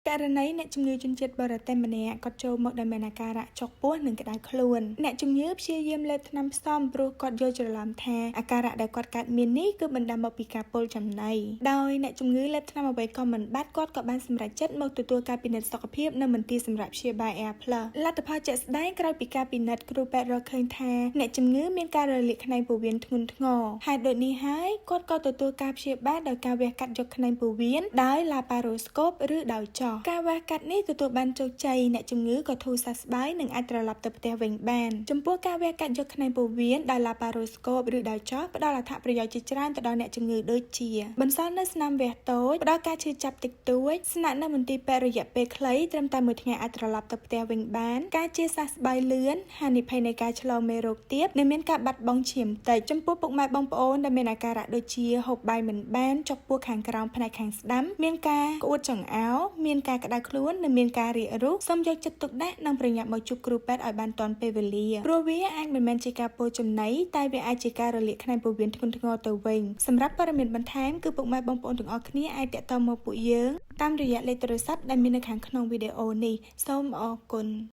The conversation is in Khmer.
ករណីអ្នកជំងឺជនជាតិបរទេសម្នាក់គាត់ចូលមកដោយមានអាការៈចុកពោះនិងក្តៅខ្លួនអ្នកជំងឺព្យាយាមលេបថ្នាំផ្សំព្រោះគាត់យល់ច្រឡំថាអាការៈដែលគាត់កើតមាននេះគឺបណ្ដាលមកពីការពុលចំណីដោយអ្នកជំងឺលេបថ្នាំអ្វីក៏មិនបាត់គាត់ក៏បានសម្រេចចិត្តមកទទួលការពិនិត្យសុខភាពនៅមន្ទីរសម្រាកព្យាបាល Air Plus លទ្ធផលជាក់ស្ដែងក្រោយពីការពិនិត្យគ្រូពេទ្យរកឃើញថាអ្នកជំងឺមានការរលាកខ្នែងពោះវៀនធ្ងន់ធ្ងរហេតុដូចនេះហើយគាត់ក៏ទទួលការព្យាបាលដោយការវះកាត់យកខ្នែងពោះវៀនដោយ laparoscope ឬដោយចោះការវះកាត់នេះទទួលបានជោគជ័យអ្នកជំងឺក៏ធូរសះស្បើយនិងអាចត្រឡប់ទៅផ្ទះវិញបានចំពោះការវះកាត់យកខ្នែងពោះវៀនដោយ laparoscope ឬដោយចោះផ្ដល់អត្ថប្រយោជន៍ជាច្រើនទៅដល់អ្នកជំងឺដូចជាបន្សល់នៅស្នាមវះតូចផ្ដល់ការឈឺចាប់តិចតួចស្នាក់នៅមន្ទីរពេទ្យរយៈពេលខ្លីត្រឹមតែមួយថ្ងៃអាចត្រឡប់ទៅផ្ទះវិញបានការជាសះស្បើយលឿនហានិភ័យនៃការឆ្លងមេរោគទាបនិងមានការបាត់បង់ឈាមតិចចំពោះពុកម៉ែបងប្អូនដែលមានអាការៈដូចជាហូបបាយមិនបានចុកពោះខាងក្រោមផ្នែកខាងស្ដាំមានការក្អួតចង្អោរមានការក្តៅខ្លួននិងមានការរាករូសសូមយកចិត្តទុកដាក់និងប្រញាប់មកជួបគ្រូពេទ្យឲ្យបានទាន់ពេលវេលាព្រោះវាអាចមិនមែនជាការពុលចំណីតែវាអាចជាការរលាកខ្នែងពោះវៀនធ្ងន់ធ្ងរទៅវិញសម្រាប់ព័ត៌មានបន្ថែមគឺពុកម៉ែបងប្អូនទាំងអស់គ្នាអាចទាក់ទងមកពួកយើងតាមរយៈលេខទូរស័ព្ទដែលមាននៅខាងក្នុងវីដេអូនេះសូមអរគុណ។